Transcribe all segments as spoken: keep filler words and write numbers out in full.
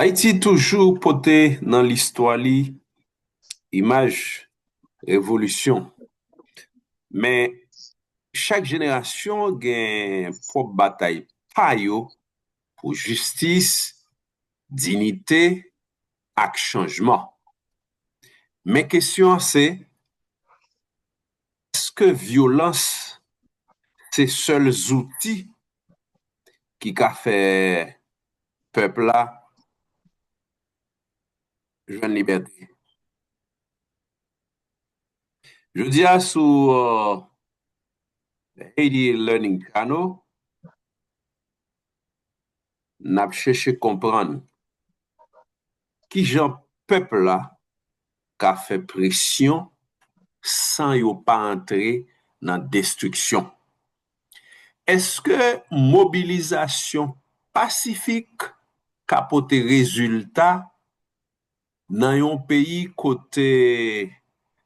Ayiti toujou pote nan listwa li imaj revolisyon. Men, chak jenerasyon gen pwòp batay pa yo pou jistis, diyite ak chanjman. Men kesyon an se, èske vyolans se sèl zouti ki ka fè pèp la jwenn libète? Jodi a sou, euh, Haiti Learning Channel, n ap chèche konprann kijan pèp la ka fè presyon san yo pa antre nan destriksyon. Èske mobilizasyon pasifik ka pote rezilta nan yon peyi kote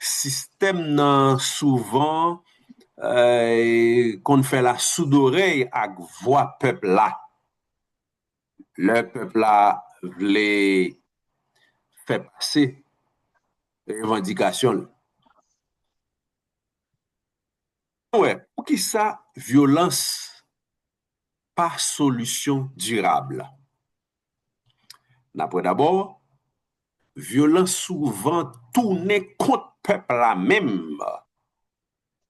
sistèm nan souvan, eh, konn fè lasoudorèy ak vwa pèp la? Lè pèp la vle fè pase revandikasyon l. Wè, poukisa vyolans pa solisyon dirab? N ap wè dabò, vyolans souvan tounen kont pèp la menm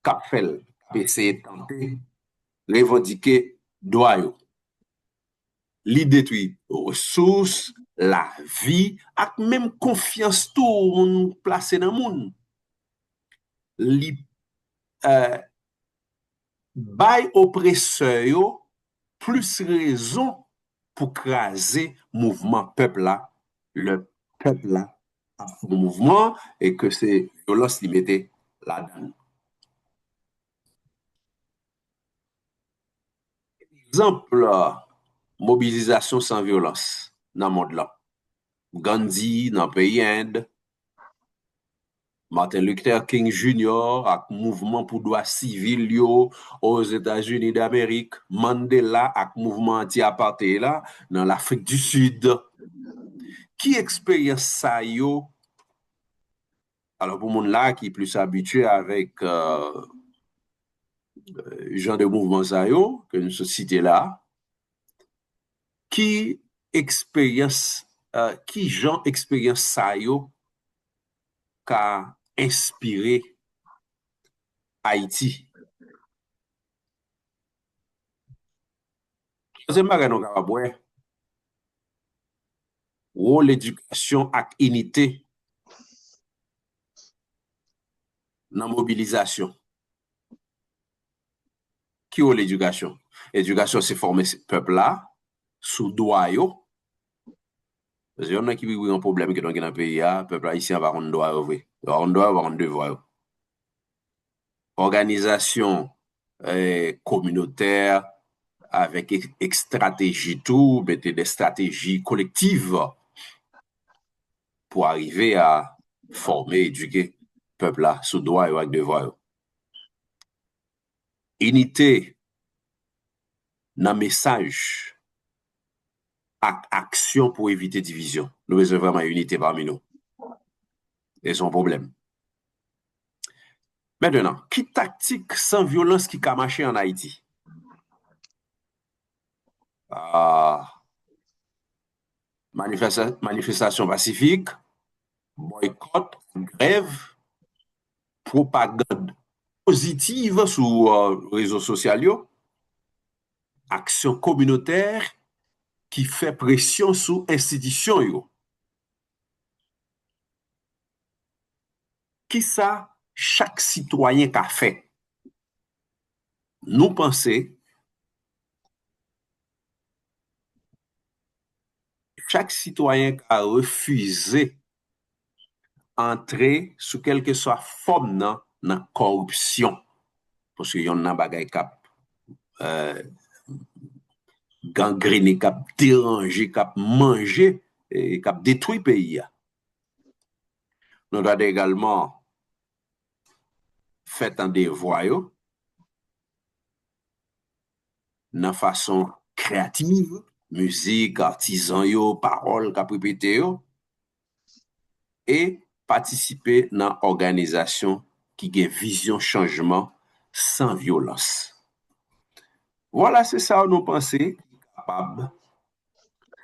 k ap fè l, k ap eseye tante revandike dwa yo. Li detwi resous, lavi, ak menm konfyans tou moun plase nan moun. Li, eh, bay opresè yo plis rezon pou kraze mouvman pèp la, lè pèp la ap fè yon mouvman e ke se vyolans li mete ladan l. Egzanp, mobilizasyon san vyolans nan mond lan. Gandhi nan peyi End, Martin Luther King Junior ak mouvman pou dwa sivil yo Ozetazini Damerik, Mandela ak mouvman anti-apartheid la nan Lafrik di Sid. Ki eksperyans sa yo? Alò, pou moun la ki plis abitye avèk, euh, jan de mouvman sa yo ke nou sot site la, ki eksperyans, eh, ki jan eksperyans sa yo ka enspire Ayiti? Twazyèm bagay nou kapab wè, wòl edikasyon ak inite nan mobilizasyon. Ki wòl edikasyon? Edikasyon se fòme pèp la sou dwa yo. Paske yonn nan ki pi gran pwoblèm ke nou gen nan peyi a, pèp ayisyen an pa konn dwa yo vre. Yo pa konn dwa yo, yo pa konn devwa yo. Òganizasyon, eh, kominotè avèk ek-, estrateji tou, mete de estrateji kolektiv pou arive a fòme, edike pèp la sou dwa yo ak devwa yo. Inite nan mesaj ak aksyon pou evite divizyon. Nou bezwen vrèman inite pami nou. E se yon pwoblèm. Mentenan, ki taktik san vyolans ki ka mache ann Ayiti? Ah, manifesta-, manifestasyon pasifik, bòykòt, grèv, pwopagann pozitiv sou, euh, rezo sosyal yo, aksyon kominotè ki fè presyon sou enstitisyon yo. Kisa chak sitwayen ka fè? Nou panse chak sitwayen ka refize antre sou kèlkeswa fòm nan, nan kòripsyon. Paske yonn nan bagay k ap, eh, gangrene, k ap deranje, k ap manje, e k ap detwi peyi a. Nou ta dwe egalman fè tande vwa yo, nan fason kreyatif, mizik, atizan yo, pawòl k ap repete yo, e patisipe nan òganizasyon ki gen vizyon chanjman san vyolans. Vwala, se sa nou panse ki kapab.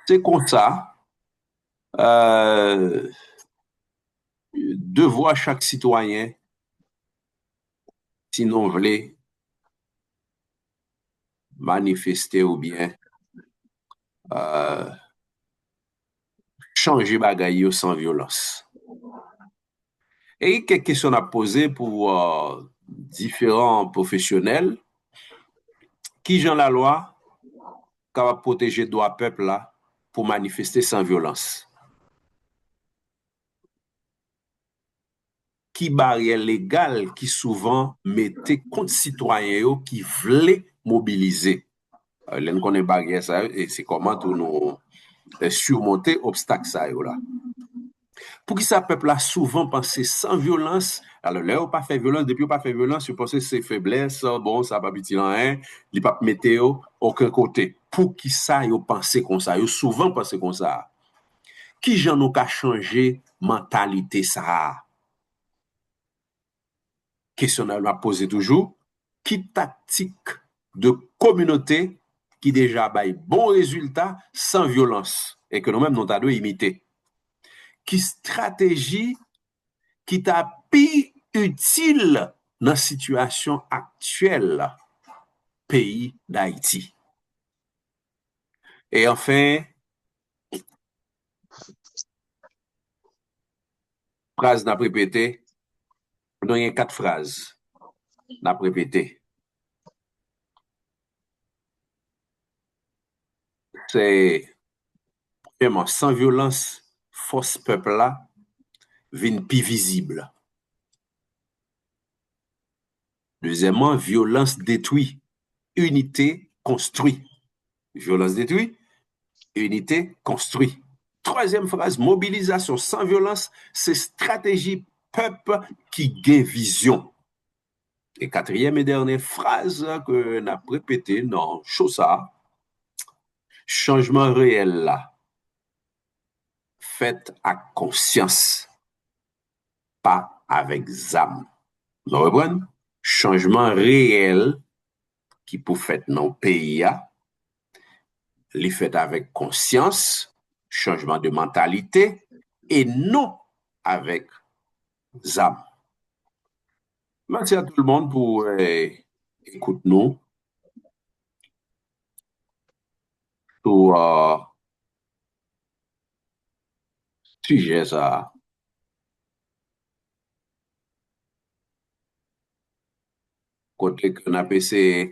Se konsa, euh, devwa chak sitwayen, si nou vle manifeste oubyen, euh, chanje bagay yo san vyolans. E kèk kesyon n ap poze pou, euh, diferan pwofesyonèl. Kijan lalwa kapab pwoteje dwa pèp la pou manifeste san vyolans? Ki baryè legal ki souvan mete kont sitwayen yo ki vle mobilize? Euh, lè n konnen baryè sa yo, e se kòman tou nou, euh, simonte obstak sa yo la. Poukisa pèp la souvan panse san vyolans? Alò, lè yo pa fè vyolans, depi yo pa fè vyolans, yo panse se feblès, bon, sa p ap itil anyen, li p ap mete yo okenn kote. Poukisa yo panse konsa? Yo souvan panse konsa. Kijan nou ka chanje mantalite sa a? Kesyon nan ap poze toujou, ki taktik de kominote ki deja bay bon rezilta san vyolans e ke nou menm nou ta dwe imite? Ki estrateji ki ta pi itil nan sitiyasyon aktyèl peyi Dayiti? E anfen, fraz n ap repete, nou gen kat fraz n ap repete. Se, premyèman, san vyolans, fòs pèp la vin pi vizib. Dezyèmman, vyolans detwi, inite konstwi. Vyolans detwi, inite konstwi. Twazyèm fraz, mobilizasyon san vyolans, se estrateji pèp ki gen vizyon. E katriyèm e dènye fraz ke n ap repete nan cho sa a, chanjman reyèl la fèt ak konsyans, pa avèk zam. Nou reprann? Chanjman reyèl ki pou fèt nan peyi a, li fèt avèk konsyans, chanjman de mantalite, e non avèk zam. Mèsi a tout le monde pou, eh, ekout nou sou, ah, sijè sa a. Kote ke n ap eseye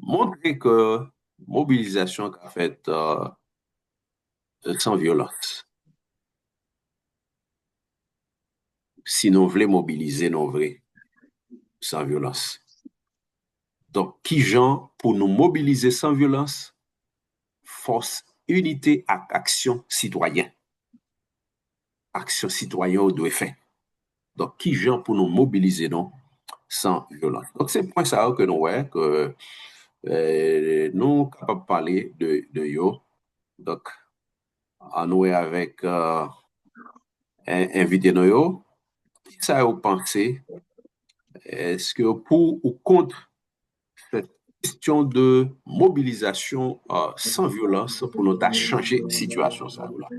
montre ke mobilizasyon ka fèt, euh, san vyolans. Si nou vle mobilize nou vre, san vyolans. Donk, kijan pou nou mobilize san vyolans? Fòs inite ak aksyon sitwayen. Aksyon sitwayen yo dwe fè. Donk, kijan pou nou mobilize nou san vyolans? Donk, se pwen sa yo ke nou wè ke, eh, nou kapab pale de, de yo. Donk, ann wè avèk, eh, en-, envite nou yo, kisa yo panse? Èske yo pou ou kont cette question de mobilisation, euh, sans violence pou nou ta chanje sitiyasyon sa yo la?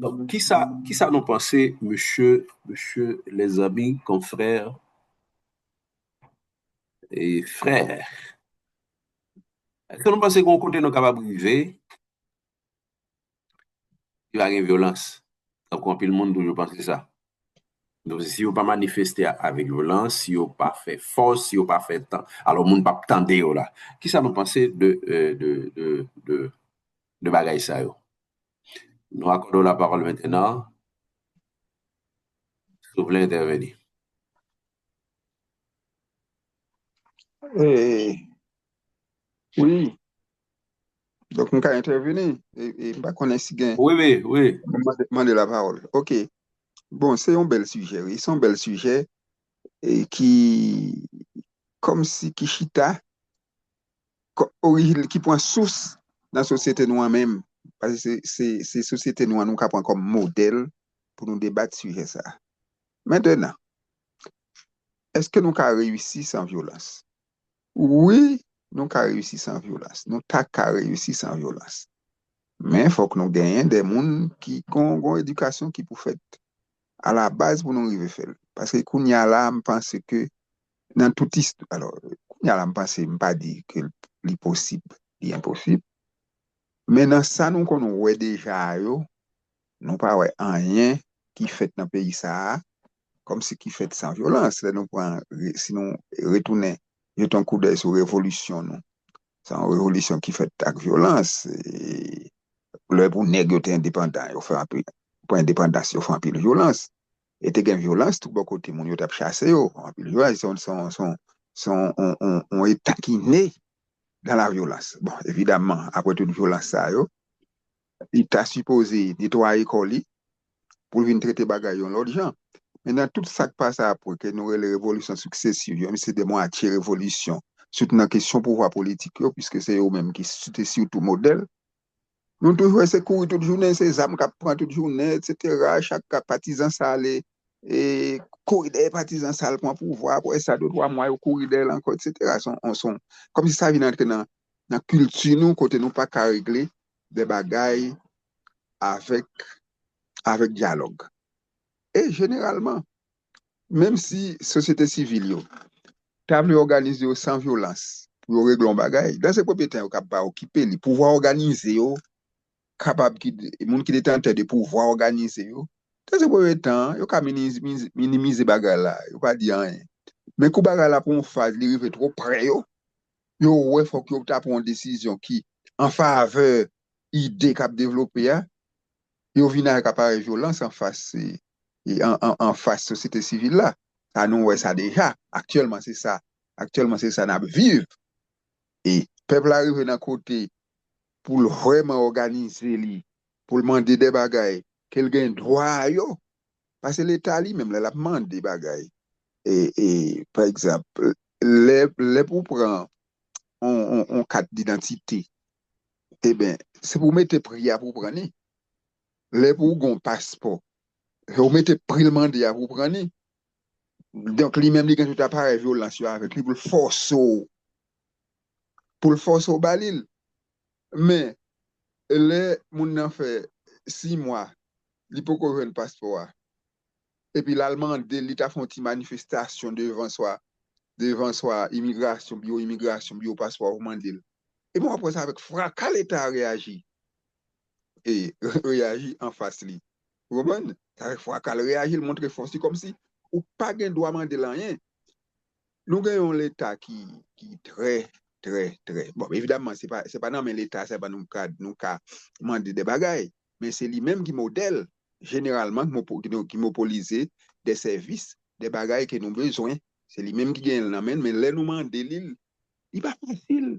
Donk, kisa, kisa nou panse, mesye, mesye, lèzanmi, konfrè e frè? Èske nou panse gen yon kote nou kapab rive ki pa gen vyolans? Tankou anpil moun toujou panse sa. Donk, si yo pa manifeste a-, avèk vyolans, si yo pa fè fòs, si yo pa fè tan, alò moun p ap tande yo la. Kisa nou panse de, euh, de, de, de, de bagay sa yo? Nou akòde w lapawòl mentenan. Si w vle entèveni. Eh, wi. Donk, m ka entèveni. E, e m pa konnen si gen Wi, wi, wi. Mande, mande lapawòl. Ok. Bon, se yon bèl sijè, wi. Se yon bèl sijè e ki kòmsi ki chita, ko- orijin ki pran sous nan sosyete nou an menm. Paske se, se, se sosyete nou an nou ka pran kòm modèl pou nou debat sijè sa. Mentenan, èske nou ka reyisi san vyolans? Wi, nou ka reyisi san vyolans. Nou ta ka reyisi san vyolans. Men fòk nou genyen de moun ki gon, gon edikasyon ki pou fèt a la baz pou nou rive fè l. Paske kounye a la, m panse ke nan tout istwa, alò, kounye a la, m panse, m pa di ke li posib, li enposib. Men nan sa nou konn wè deja a yo, nou pa wè anyen ki fèt nan peyi sa a, kòmsi ki fèt san vyolans. Lè nou pran, re- si nou retounen jete yon koudèy sou revolisyon nou, se yon revolisyon ki fèt ak vyolans. E, lè pou nèg yo te endepandan, yo fè anpil, pou endepandans, yo fè anpil vyolans. E te gen vyolans tout bò kote, moun yo t ap chase yo, anpil vyolans. Se yon, se yon, se yon, se yon, yon, yon, yon eta ki ne dan la vyolans. Bon, evidaman, apre tout vyolans sa yo, li ta sipoze netwaye kò li pou l vin trete bagay yon lòt jan. Men nan tout sa k pase apre, ke nou rele revolisyon siksesiv yo, menm si se de mwatye revolisyon, sitou nan kesyon pouvwa politik yo, piske se yo menm ki te sitou modèl, nou toujou wè se kouri tout jounen, se zam k ap pran tout jounen, etsetera. Chak patizan sa ale, e, kouri dèyè patizan sa al pran pouvwa, apre sa, de twa mwa, yo kouri dèyè l ankò, etsetera. Se yon, se yon, kòmsi sa vin antre nan, nan kilti nou, kote nou pa ka regle de bagay avèk, avèk dyalòg. E jeneralman, menm si sosyete sivil yo ta vle òganize yo san vyolans pou yo regle yon bagay, dan se premye tan yo ka pa okipe li. Pouvwa òganize yo kapab ki, moun ki detantè de pouvwa òganize yo, dan se premye tan, yo ka minimize, minimize bagay la, yo pa di anyen. Men kou bagay la pran yon faz, li rive twò pre yo, yo wè fòk yo ta pran yon desizyon ki an favè ide k ap devlope a, yo vin avèk aparèy vyolans anfas, e, e, an, an, anfas sosyete sivil la. Sa nou wè sa deja. Aktyèlman, se sa. Aktyèlman, se sa n ap viv. E pèp la rive nan kote pou l vrèman òganize li, pou l mande de bagay ke l gen dwa a yo. Paske Leta li menm, lè l ap mande bagay, e, e, pa egzanp, lè, lè pou w pran yon, yon, yon kat didantite, eben, se pou w mete pri a pou w pran li. Lè pou w gen yon paspò, se ou mete pri l mande a pou w pran li. Donk, li menm, li gen tout aparèy vyolans yo avèk li pou l fòse w, pou l fòse w ba li l. Men, lè moun nan fè sis mwa, li poko jwenn paspò a, epi l al mande l, li ta fè yon ti manifestasyon devan swa, devan swa imigrasyon, biwo imigrasyon, biwo paspò a pou mande l. Epi w ap wè sa avèk fraka Leta a reyaji. E reyaji anfas li. Ou konprann? Sa avèk fraka l reyaji, l montre fòs li kòmsi ou pa gen dwa mande l anyen. Nou gen yon Leta ki, ki trè, trè, trè, bon, evidaman, se pa, se pa nan men Leta sèlman nou ka, nou ka mande de bagay, men se li menm ki modèl, jeneralman, ki mopo-, ki nou, ki mopolize de sèvis, de bagay ke nou bezwen. Se li menm ki genyen l nan men l, men lè nou mande li l, li pa fasil.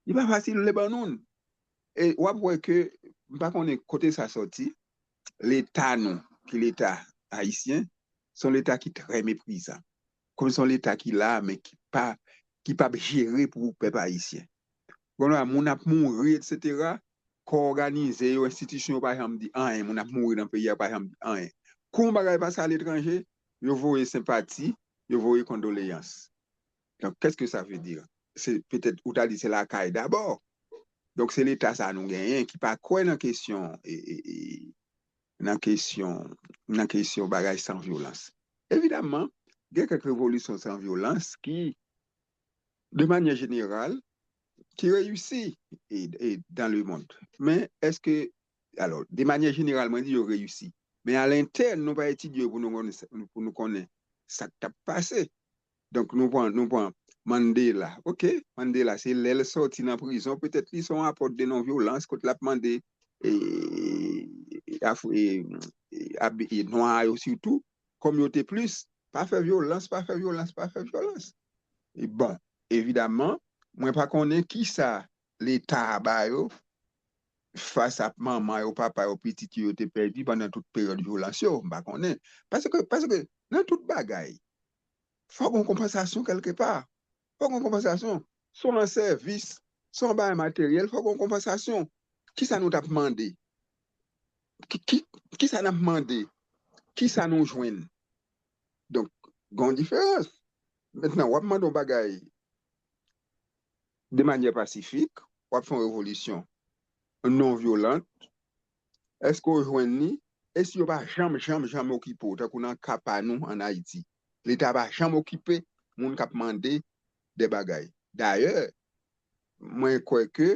Li pa fasil lè ban nou l. E w ap wè ke, m pa konnen kote sa sòti, Leta nou, ki Leta ayisyen, se yon Leta ki trè meprizan. Kòm se yon Leta ki la, men ki pa, ki p ap jere pou pèp ayisyen. Kounye a, moun ap mouri, etsetera, kò òganize yo, enstitisyon yo pa janm di anyen, moun ap mouri nan peyi a pa janm di anyen. Kou yon bagay pase aletranje, yo voye senpati, yo voye kondoleyans. Donk, qu'est-ce que ça veut dire? Se petèt, ou ta di se lakay dabò. Donk, se Leta sa a nou genyen ki pa kwè nan kesyon, e, e, e, nan kesyon, nan kesyon bagay san vyolans. Evidaman, gen kèk revolisyon san vyolans ki, de manyè jeneral, ki reyisi e, e, dans le monde. Men, èske, alò, de manyè jeneral, mwen di yo reyisi. Men alentèn, nou pa etidye yo pou nou konnen sa, pou nou konnen sa k t ap pase. Donk, nou pran, nou pran Mandela. Oke, Mandela, se lè l sòti nan prizon, petèt li se yon apòt de non-vyolans, kote l ap mande, e, Afri-, e, e, abi-, e, nwa yo sitou, kòm yo te plis, pa fè vyolans, pa fè vyolans, pa fè vyolans. E bon, evidaman, mwen pa konnen kisa Leta a ba yo, fas a manman yo, papa yo, pitit yo, yo te pèdi pandan tout peryòd vyolans yo, m pa konnen. Paske, paske nan tout bagay, fòk gon konpansasyon kèlkepa. Fòk gon konpansasyon. Swa an sèvis, Se yon bagay materyèl, fòk gen yon konpansasyon. Kisa nou t ap mande? Ki, ki, kisa n ap mande? Kisa nou jwenn? Donk, gen yon diferans. Mentnan, w ap mande yon bagay de manyè pasifik, w ap fè yon revolisyon non vyolan, èske w jwenn li? E si yo pa janm, janm, janm okipe w, tankou nan ka pa nou ann Ayiti, Leta pa janm okipe moun k ap mande de bagay. Dayè, mwen kwè ke,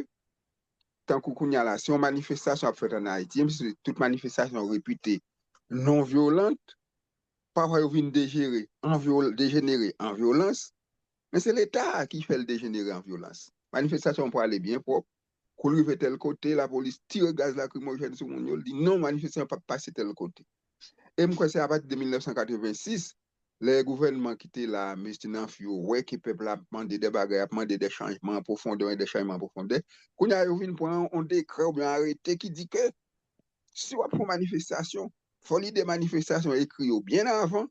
tankou kounye a la, si yon manifestasyon ap fèt ann Ayiti, menm si tout manifestasyon repite non vyolan, pafwa yo vin dejere an vyol-, dejenere an vyolans, men se Leta a ki fè l dejenere an vyolans. Manifestasyon an prale byen pwòp. Kou l rive tèl kote, lapolis tire gaz lakrimojèn sou moun yo, l di non, manifestasyon p ap pase tèl kote. E m kwè se apati de mil nèf san katrevensis, lè gouvènman ki te la, mesye Nanfyo, wè ke pèp la ap mande de bagay, ap mande de chanjman an pwofondè, de chanjman an pwofondè. Kounye a, yo vin pran yon dekrè oubyen arete ki di ke si w ap fè yon manifestasyon, fò lidè manifestasyon ekri yo byen avan,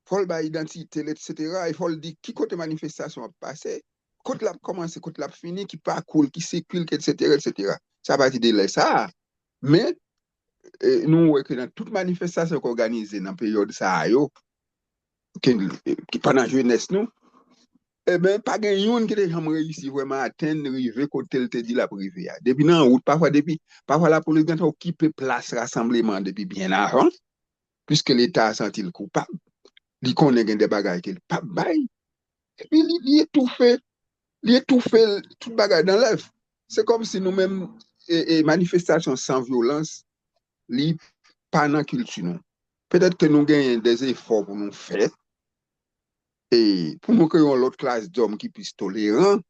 fò l bay idantite l, etsetera, e fò l di ki kote manifestasyon ap pase, kote l ap kòmanse, kote l ap fini, ki pakou l, ki sikwi l, etsetera, etsetera. Se apati de lè sa a. Men, e, nou wè ke nan tout manifestasyon k òganize nan peryòd sa a yo, ke, ki pandan jenès nou, eben, pa gen youn ki te janm reyisi vrèman atenn, rive kote l te di l ap rive a. Depi nan wout, pafwa depi, pafwa lapolis gentan okipe plas rasanbleman an depi byen avan, piske Leta a santi l koupab, li konnen gen de bagay ke l p ap bay, epi li, li etoufe, li etoufe l, tout bagay dan lèv. Se kòmsi nou menm, e, e, manifestasyon san vyolans, li pa nan kilti nou. Petèt ke nou genyen de efò pou nou fè, e pou nou kreye yon lòt klas dòm ki plis toleran,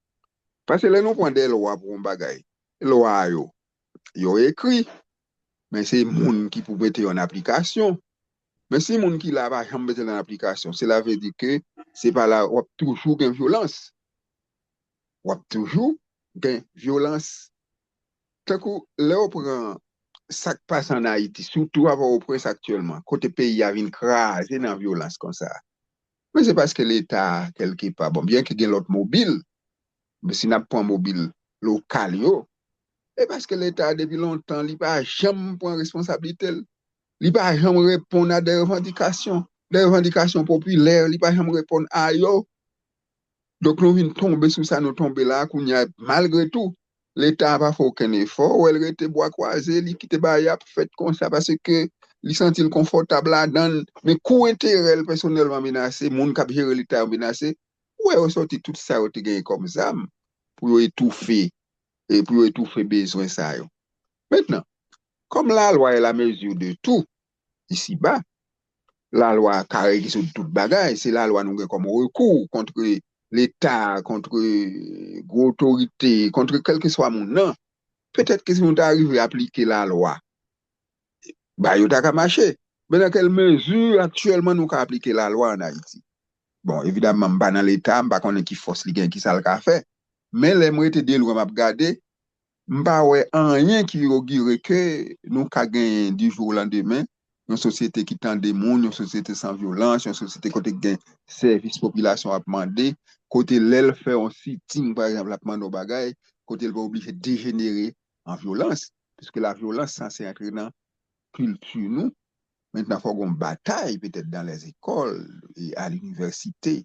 paske lè nou pran de lwa pou yon bagay, lwa yo, yo ekri, men se moun ki pou mete yo an aplikasyon. Men si moun ki la pa janm mete l an aplikasyon, sela vle di ke se pa la, w ap toujou gen vyolans. W ap toujou gen vyolans. Tankou lè w pran sa k pase ann Ayiti, sitou a Pòtoprens aktyèlman, kote peyi a vin kraze nan vyolans konsa. Men se paske Leta a, kèlkepa, bon, byen ke gen lòt mobil, men si n ap pran mobil lokal yo, e paske Leta a, depi lontan, li pa janm pran responsablite l. Li pa janm reponn a de revandikasyon, de revandikasyon popilè, li pa janm reponn a yo. Donk, nou vin tonbe sou sa nou tonbe la, kounye a, malgre tou, Leta a pa fè okenn efò, ou wè l rete bwa kwaze, li kite bagay ap fèt konsa, paske li santi l konfòtab ladan l, men kou enterè l pèsonèlman menase, moun k ap jere Leta yo menase, ou wè yo sòti tout sa yo te genyen kòm zam pou yo etoufe, e pou yo etoufe bezwen sa yo. Mentnan, comme la loi est la mesure de tout, isiba, lalwa ka rezoud tout bagay, se lalwa nou gen kòm rekou kont Leta, kont gwo otorite, kont kèlkeswa moun nan. Petèt ke si nou ta rive aplike lalwa, bagay yo ta ka mache. Men nan kèl mezi aktyèlman nou ka aplike lalwa ann Ayiti? Bon, evidamman, m pa nan Leta, m pa konnen ki fòs li gen, ki sa l ka fè. Men lè m rete de lwen m ap gade, m pa wè anyen ki ogire ke nou ka genyen di jou o landemen yon sosyete ki tande moun, yon sosyete san vyolans, yon sosyete kote gen sèvis popilasyon ap mande, kote lè l fè yon siting, pa egzanp, l ap mande yon bagay, kote l pa oblije dejenere an vyolans, piske la vyolans sanse antre nan kilti nou. Mentnan, fò gen yon batay, petèt, dans les écoles, e a linivèsite.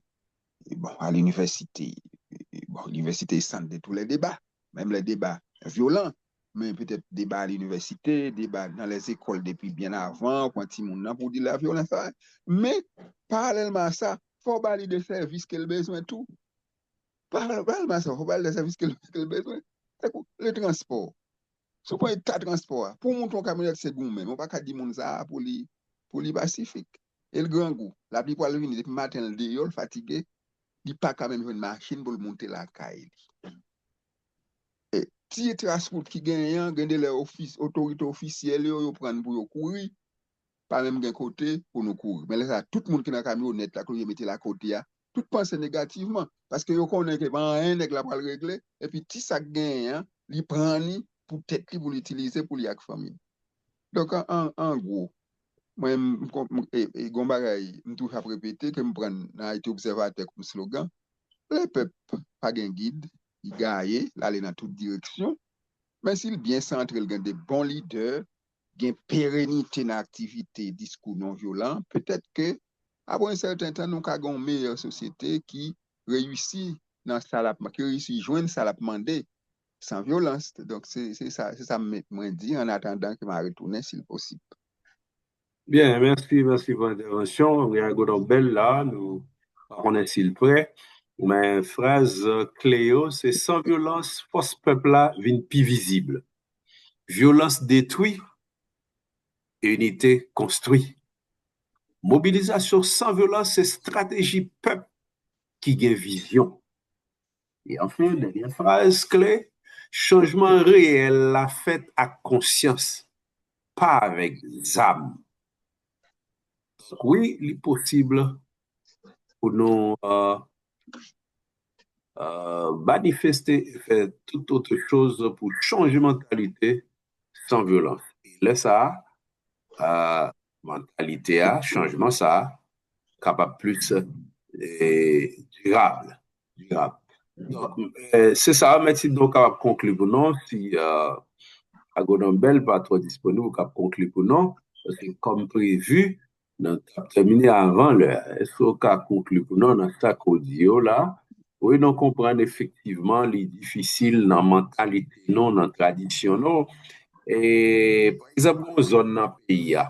E bon, a linivèsite, e bon, linivèsite e sant de tous les débats. Menm lè deba vyolan, men petèt deba a linivèsite, deba nan lèzekòl depi byen avan, pran timoun nan pou di lavyolans la. Men, paralèlman a sa, fò w ba li de sèvis ke l bezwen tou. Paralèlman a sa, fò w ba li de sèvis ke l, ke l bezwen. Tankou le transpò. Si w pran eta transpò a, pou w monte yon kamyonèt se goumen, men w pa ka di moun sa a pou li, pou li pasifik. E l grangou, lapli pral vini, depi maten l deyò, l fatige, li pa ka menm jwenn machin pou l monte lakay li. E ti tras wout ki genyen an, gen de lè ofis, otorite ofisyèl yo, yo pran n pou yo kouri, pa menm gen kote pou nou kouri. Men lè sa a, tout moun ki nan kamyonèt la, ke yo mete l akote a, tout panse negativman, paske yo konnen ke pa anyen nèg la pral regle, epi ti sa k genyen an, li pran li pou tèt li, pou l itilize, pou li ak fanmi l. Donk, an, an, an gwo, mwen, m, m, e, e, gon bagay, m toujou ap repete, ke m pran nan Ayiti Obsèvatè kòm slogan, le pèp pa gen gid, li gaye, l ale nan tout direksyon. Men si l byen santre, l gen de bon lidè, gen perenite nan aktivite diskou non vyolan, petèt ke apre yon sèten tan, nou ka gen yon meyè sosyete ki reyisi nan sa l ap, ki reyisi jwenn sa l ap mande san vyolans. Donk, se, se sa, se sa m, mwen di, an atandan ke m a retounen, si l posib. Byen, mèsi, mèsi pou entèvansyon. Riago Nobel la, nou pa konnen si l prè, men fraz kle yo, se san vyolans, fòs pèp la vin pi vizib. Vyolans detwi, inite konstwi. Mobilizasyon san vyolans se estrateji pèp ki gen vizyon. E anfen, dènyè fraz kle, chanjman reyèl la fèt ak konsyans, pa avèk zam. Donk, wi, li posib pou nou uh, uh, manifeste e fè tout otre choz pou chanje mantalite san vyolans. E lè sa a, uh, mantalite a, chanjman sa a, kapab plis eh, dirab. Dirab. Donk, eh, se sa, mèt si nou kapab konkli pou nou, si uh, Agononm Bèl pa twò disponib, ou kab konkli pou nou, paske kòm previ, nou t ap tèmine avan lè a. Èske w ka konkli pou nou nan sa ke w di yo la? Wi, nou konprann efektivman li difisil nan mantalite nou, nan tradisyon nou. E, pa egzanp, yon zòn nan peyi a,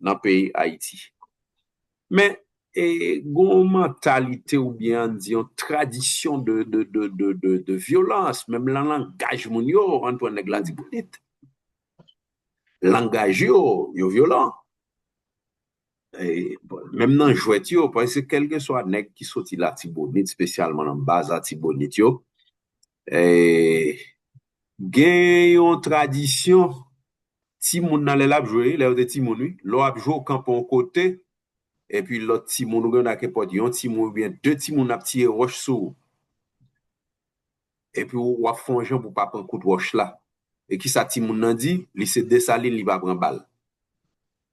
nan peyi Ayiti. Men, e, gon mantalite oubyen ann di yon tradisyon de, de, de, de, de, de vyolans, menm nan langaj moun yo, ann pran nèg Latibonit. Langaj yo, yo vyolan. E, menm nan jwèt yo, paske kèlkeswa nèg ki soti Latibonit, espesyalman nan baz Latibonit yo, e, gen yon tradisyon, timoun nan lè l ap jwe, lè yo te timoun, wi, lè w ap jwe, w kanpe yon kote, epi lòt timoun, ou gen nan kenpòt yon timoun oubyen de timoun ap tire wòch sou ou. Epi w ap fè yon jan pou w pa pran kout wòch la. E kisa timoun nan di? Li se Desalin, li pa pran bal.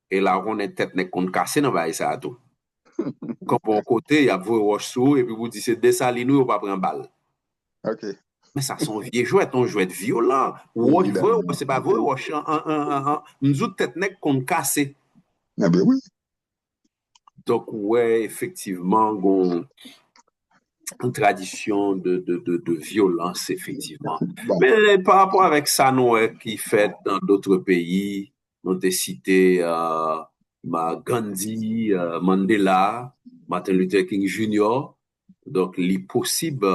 E la, w konnen tèt nèg konn kase nan bagay sa a tou. Kanpe yon kote, y ap voye wòch sou ou, epi pou di se Desalin ou, yo pa pran bal. Ok. Men sa se yon vye jwèt, yon jwèt vyolan. Wòch, voye wòch, se pa voye wòch. An, an, an, an, m di w tèt nèg konn kase. Enben wi. Donk, ou wè, efektivman, gon yon tradisyon de, de, de, de vyolans, efektivman. Bon. Men pa rapò avèk sa nou wè ki fèt nan dotre peyi, nou te site uh, Gandhi, uh, Mandela, Martin Luther King Junior. Donk, li posib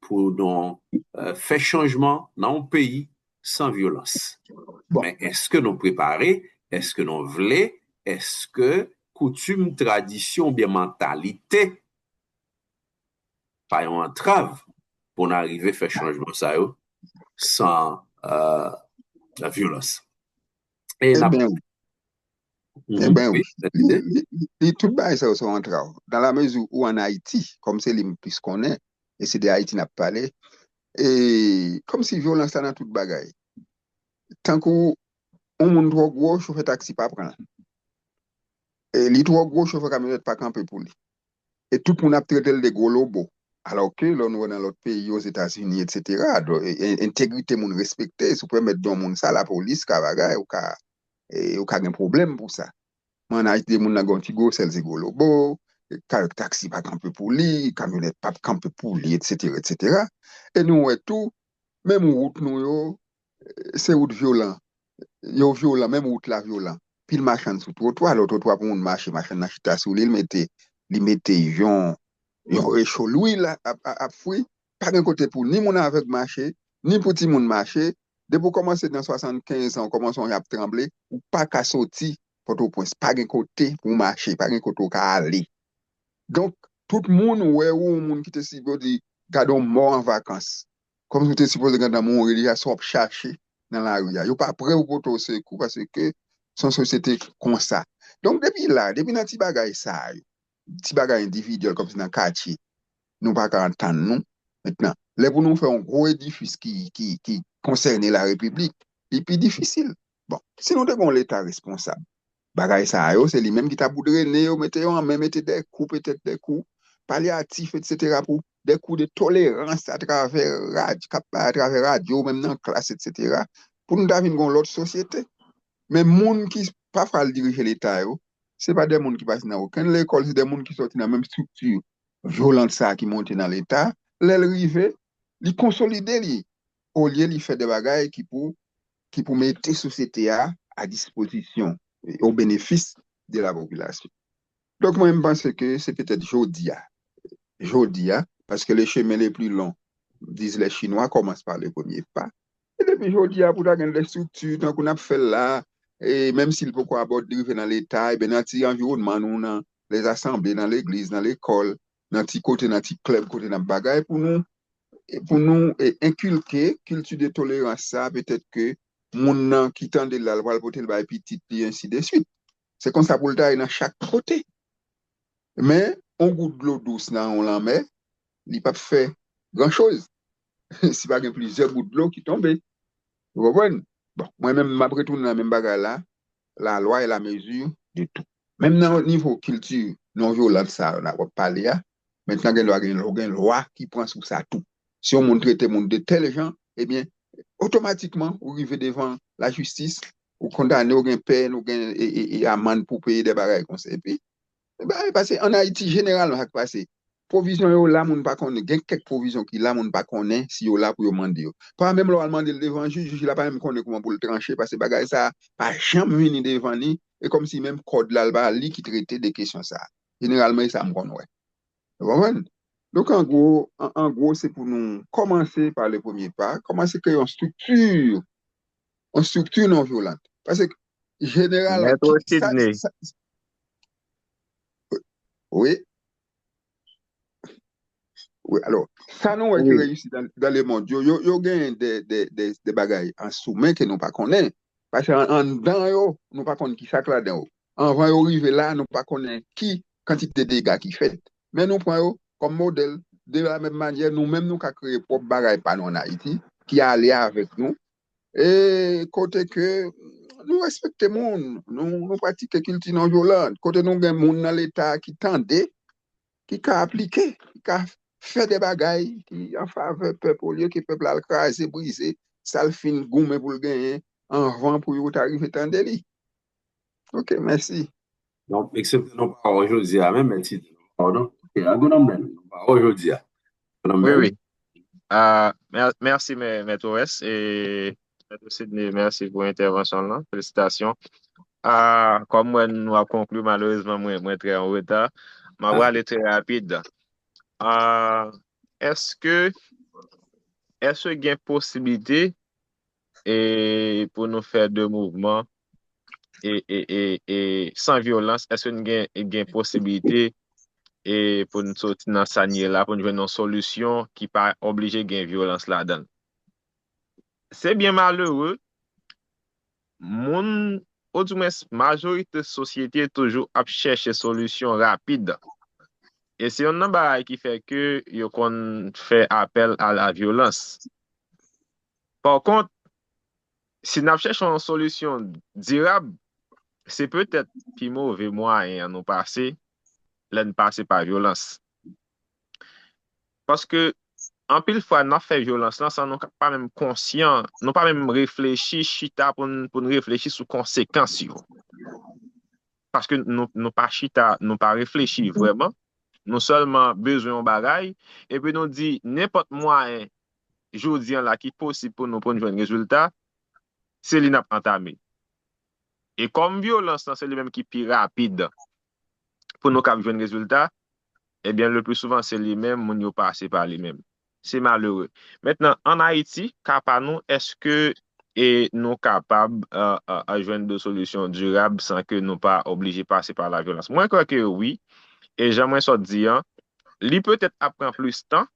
pou nou uh, fè chanjman nan yon peyi san vyolans. Bon. Men èske nou prepare? Èske nou vle? Èske koutim, tradisyon oubyen mantalite pa yon antrav pou n arive fè chanjman sa yo san uh, vyolans? E n ap Ebyen, wi. Li, li, li, tout bagay sa yo se yon antrav. Dan la mezi ou ann Ayiti, kòm se li m plis konnen, e se de Ayiti n ap pale, e kòmsi vyolans la nan tout bagay. Tankou yon moun twò gwo, chofè taksi pa pran l. E li twò gwo, chofè kamyonèt pa kanpe pou li. E tout moun ap trete l de gwo lobo. Alò ke lè nou wè nan lòt peyi, Ozetazini, etsetera, entegrite moun respekte, si w pèmèt de yon moun sa, lapolis ka bagay, ou ka, e, ou ka gen pwoblèm pou sa. Men ann Ayiti, moun nan gen yon ti gwosè, l se gwo lobo, taksi pa kanpe pou li, kamyonèt p ap kanpe pou li, etsetera, etsetera. E nou wè tou, menm wout nou yo, se wout vyolan. Yo vyolan, menm wout la vyolan. Pil machann sou twotwa, lè w twotwa pou moun mache, machann nan chita sou li, l mete, li mete yon, yon recho lwil ap, ap, ap fri. Pa gen kote pou ni moun avèg mache, ni pou timoun mache. Depi w kòmanse nan swasannkenz an, w kòmanse wè y ap tranble, ou pa ka soti Pòtoprens. Pa gen kote pou w mache, pa gen kote w ka ale. Donk, tout moun wè ou yon moun ki te sipoze gade yon mò an vakans. Kòmsi w te sipoze gade yon moun mouri deja, sa w ap chache nan lari a. Yo pa prè pou pote w sekou paske se yon sosyete konsa. Donk, depi la, depi nan ti bagay sa yo, ti bagay endividyèl kòmsi nan katye, nou pa ka antann nou. Mentnan, lè pou nou fè yon gwo edifis ki, ki, ki konsène larepiblik, li pi difisil. Bon, si nou te gen yon Leta responsab, bagay sa yo, se li menm ki ta pou drene yo, mete yo an men, mete de kou, petèt de kou, palyatif, etsetera, pou de kou de tolerans atravè rad-, kap bay atravè radyo, menm nan klas, etsetera, pou nou ta vin gen yon lòt sosyete. Men moun ki pafwa al dirije Leta yo, se pa de moun ki pase nan okenn lekòl, se de moun ki sòti nan menm estrikti vyolan sa a ki monte nan Leta. Lè l rive, li konsolide li. Olye li fè de bagay ki pou, ki pou mete sosyete a a dispozisyon, e o benefis de la popilasyon. Donk, mwen, m panse ke se petèt jodi a. Jodi a, paske le chemin le plus long, disent les Chinois, commence par le premier pas. E depi jodi a, pou ta gen de estrikti, tankou n ap fè l la, e menm si l poko abòd rive nan Leta, e ben nan ti anviwònman nou, nan lèzasanble, nan legliz, nan lekòl, nan ti kote, nan ti klèb, kote n ap bagay, pou nou, e pou nou e, enkilke kilti de tolerans sa, petèt ke moun nan ki tande l la, l pral pote l bay pitit li, ensi de swit. Se konsa pou l ta ye nan chak kote. Men, yon gout dlo dous nan yon lanmè, li p ap fè gran choz si pa gen plizyè gout dlo ki tonbe. Ou konprann? Bon, mwen menm, m ap retounen nan menm bagay la, la loi et la mesure de tout. Menm nan nivo kilti non vyolan sa a n ap pale a, mentnan gen dwa gen, gen lwa ki pran sou sa tou. Si yon moun trete moun de tèl jan, ebyen, otomatikman, ou rive devan lajistis, ou kondane, ou gen pèn, ou gen e, e, e amann pou peye de bagay konsa. Epi, e bagay pase. Ann Ayiti, jeneralman, sa k pase, pwovizyon yo la, moun pa konnen. Gen kèk pwovizyon ki la, moun pa konnen si yo la pou yo mande yo. Pa menm lè w al mande l devan jij, jij la pa menm konnen kòman pou l tranche, paske bagay sa a pa janm vini devan li, e kòmsi menm kòd la, l pa li ki trete de kesyon sa a. Jeneralman, e sa m konn wè. Ou konprann? Donk, an gwo, an, an gwo, se pou nou kòmanse pa le premye pa, kòmanse kreye yon estrikti, yon estrikti non vyolan. Paske, jeneralman, Mèt ki, sa, Sidney. Sa, wi. Wi, alò, sa nou wè ki Wi. reyisi dan, dan lemond yo, yo, yo genyen de, de, de, de bagay an soumen ke nou pa konnen. Paske an, anndan yo, nou pa konn ki sa k ladan yo. Anvan yo rive la, nou pa konnen ki kantite dega ki fèt. Men nou pran yo kòm modèl. De la menm manyè, nou menm nou ka kreye pwòp bagay pa nou ann Ayiti, ki ale avèk nou. E kote ke nou respekte moun, nou, nou pratike kilti non vyolan, kote nou gen moun nan Leta ki tande, ki ka aplike, ki ka fè de bagay ki an favè pèp, olye ke pèp la al kraze, brize, sa l fin goumen pou l genyen anvan pou yo ta rive tande li. Ok, mèsi. Donk, eksepte non pawòl jodi a, men, men ti non pawòl, non. Ok, a gounan men, non pawòl jodi a. Gounan Wi, men. wi. Ah, mè-, mèsi, mè-, Mèt Owès. E Mèt Sidney, mèsi pou entèvansyon w lan. Felisitasyon. Ah, kòm mwen, nou ap konkli, malerezman, mwen, mwen trè an reta. M ap Ah. prale trè rapid. Ah, èske, èske gen posiblite e pou nou fè de mouvman e, e, e, e san vyolans, èske n gen, gen posiblite e pou n soti nan sa n ye la, pou n jwenn yon solisyon ki pa oblije gen vyolans ladan l? Se byen malere, moun, odimwens, majorite sosyete toujou ap chèche solisyon rapid. E se yonn nan bagay ki fè ke yo konn fè apèl a la vyolans. Pa kont, si n ap chèche yon solisyon dirab, se petèt pi move mwayen an nou pase lè n pase pa vyolans. Paske, anpil fwa, n ap fè vyolans lan san nou ka, pa menm konsyan, nou pa menm reflechi, chita pou n, pou n reflechi sou konsekans yo. Paske nou, nou pa chita, nou pa reflechi vrèman. Nou sèlman bezwen yon bagay, epi nou di nenpòt mwayen jodi an la ki posib pou nou, pou n jwenn rezilta, se li n ap antame. E kòm vyolans lan se li menm ki pi rapid pou nou kab jwenn rezilta, ebyen, le pli souvan, se li menm, moun yo pase pa li menm. Se malere. Mentnan, ann Ayiti, ka pa nou, èske e nou kapab, euh, euh, euh, jwenn de solisyon dirab san ke nou pa oblije pase pa la vyolans? Mwen kwè ke wi, e jan mwen sot di an, li petèt ap pran plis tan,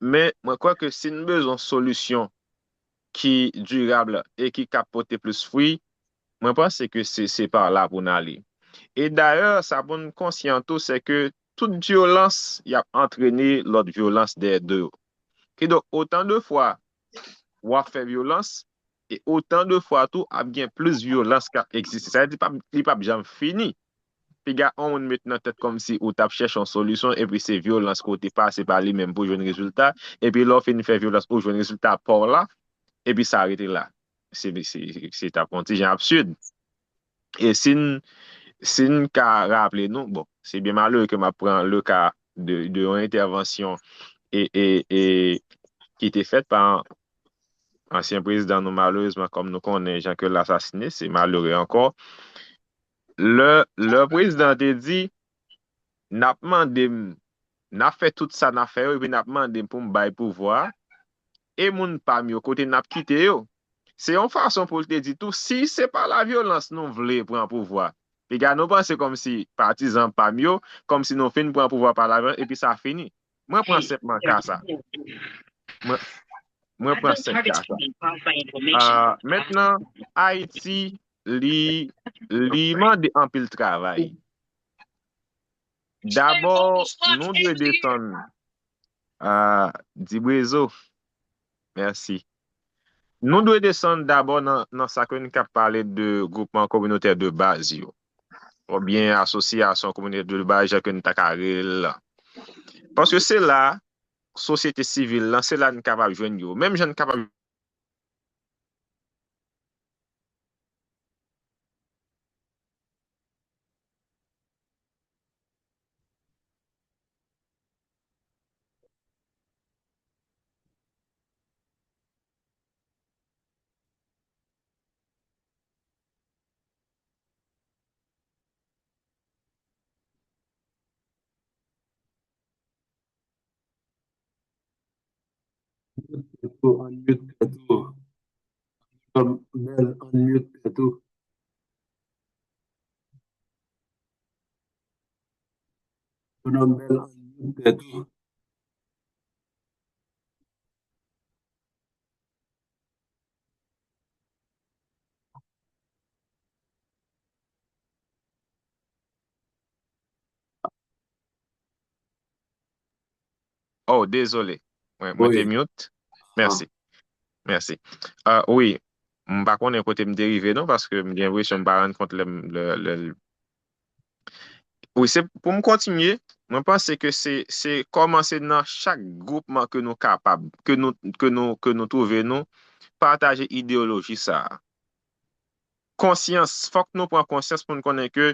men mwen kwè ke si n bezwen solisyon ki dirab e ki kab pote plis fwi, mwen panse ke se, se pa la pou n ale. E dayè, sa pou n konsyan tou, se ke tout vyolans, y ap antrene lòt vyolans dèyè do yo. Kidonk, otan de fwa w ap fè vyolans, e otan de fwa tou ap gen plis vyolans k ap egziste. Sa vle di, p ap, li p ap janm fini. piga yon moun met nan tèt kòmsi ou t ap chèche yon solisyon, epi se vyolans ke w te pase pa li menm pou jwenn rezilta, epi lè w fin fè vyolans ou jwenn rezilta pa w la, epi sa rete la. Se, se, se t ap yon ti jan absid. E si n, si n ka raple nou, bon, se byen malere ke m ap pran le ka de, de yon entèvansyon e, e, e ki te fèt pa ansyen prezidan nou, malerezman, kòm nou konnen jan ke l asasine, se malere ankò. Lè, lè prezidan te di, n ap mande m, n ap fè tout sa n ap fè yo, epi n ap mande m pou m bay pouvwa a, e moun pa m yo, kote n ap kite yo? Se yon fason pou l te di tou, si se pa lavyolans nou vle pran pouvwa, piga nou panse kòmsi patizan pa m yo, kòmsi nou fin pran pouvwa pa lavyolans, epi sa fini. Mwen pran senpman ka sa. Mwen, mwen pran senp ka sa. Ah, mentnan, Ayiti, li, li mande anpil travay. Dabò, nou dwe desann. Ah, Dibrezo, mèsi. Nou dwe desann dabò nan, nan sa ke n ka pale de gwoupman kominotè de baz yo, oubyen asosyasyon kominotè de baz, jan ke n ta ka rele l la. Paske se la, sosyete sivil lan, se la n kapab jwenn yo. Menm jan n kapab Unmute tèt ou, unmute tèt ou. Bèl, unmute tèt ou. Bonòm Bèl, unmute tèt ou. Oh, dezole. Mwen, mwen te mute. Mèsi. Mèsi. Ah, wi. M pa konnen kote m te rive non, paske m gen enpresyon m pa rann kont lè m, lè, lè, wi, se pou m kontinye, mwen panse ke se, se kòmanse nan chak gwoupman ke nou kapab, ke nou, ke nou, ke nou twouve nou, pataje ideyoloji sa a. Konsyans, fòk nou pran konsyans pou n konnen ke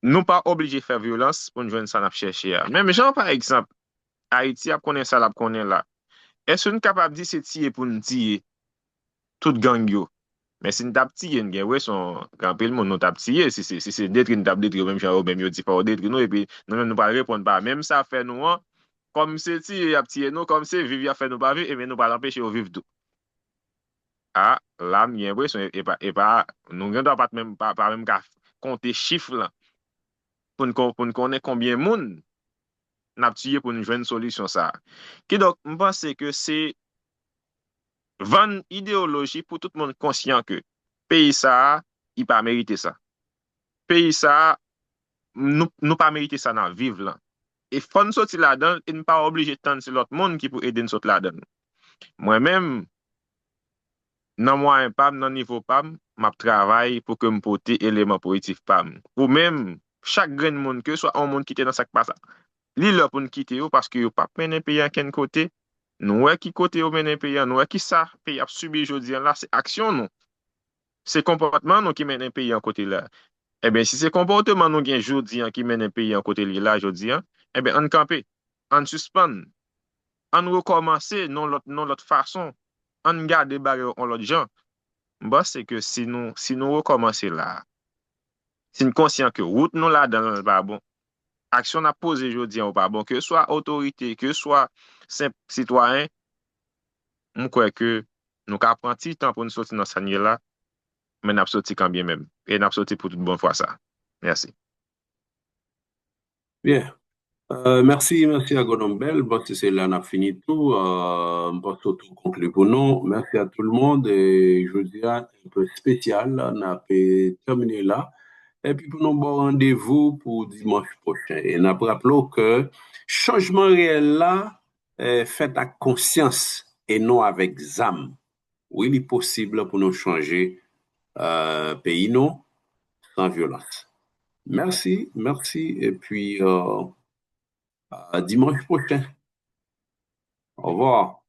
nou pa oblije fè vyolans pou n jwenn sa n ap chèche a. Menm jan, pa egzanp, Ayiti ap konnen sa l ap konnen la. Èske n kapab di se tiye pou n tiye tout gang yo? Men si n t ap tiye, n gen enpresyon gen anpil moun nou t ap tiye. Si se, si se detri n t ap detri yo, menm jan yo menm yo di fò yo detri nou, epi nou menm nou pral reponn pa menm sa fè nou an, kòm se tiye y ap tiye nou, kòm se viv y ap fè nou pa viv, ebyen nou pral anpeche yo viv tou. A, la m gen enpresyon, e pa, e pa, nou gen dwa pa t menm, pa, pa menm ka konte chif lan pou n kon-, pou n konnen konbyen moun n ap tiye pou n jwenn solisyon sa a. Kidonk, m panse ke se vann ideyoloji pou tout moun konsyan ke peyi sa a, li pa merite sa. Peyi sa a, nou, nou pa merite sa n ap viv lan. E fò n soti ladan l, e n pa oblije tann se lòt moun ki pou ede n sot ladan l. Mwen menm, nan mwayen pa m, nan nivo pa m, m ap travay pou ke m pote eleman pozitif pa m. Ou menm, chak grenn moun, ke swa yon moun ki te nan sa k pa sa, li lè pou n kite yo paske yo p ap mennen peyi a kenn kote. Nou wè ki kote yo mennen peyi a, nou wè ki sa peyi ap sibi jodi a la, se aksyon nou. Se konpòtman nou ki mennen peyi a kote la. Ebyen, si se konpòtman nou gen jodi a ki mennen peyi a kote l ye la jodi a, ebyen, ann kanpe, ann sispann, ann rekòmanse nan lòt, nan lòt fason, ann gade bagay yo yon lòt jan. M panse ke si nou, si nou rekòmanse la a, si n konsyan ke wout nou ladan l pa bon, aksyon n ap poze jodi a yo pa bon, ke swa otorite, ke swa senp sitwayen, m kwè ke nou ka pran ti tan pou n soti nan sa n ye la, men n ap soti kanbyen menm. E n ap soti pou tout bon fwa sa. Mèsi. Byen. Euh, mèsi, mèsi Agwonòm Bèl. M panse se la n ap fini tou. Euh, m panse w tou konkli pou nou. Mèsi a tout le monde. E jodi a, un peu spécial, n ap, eh, tèmine la. Epi pou nou ba w randevou pou dimanch pwochen. E n ap raple w ke chanjman reyèl la, eh, fèt ak konsyans e non avèk zam. Wi, li posib pou nou chanje, eh, peyi nou san vyolans. Merci, merci. Et puis, euh, à dimanche prochain. Au revoir.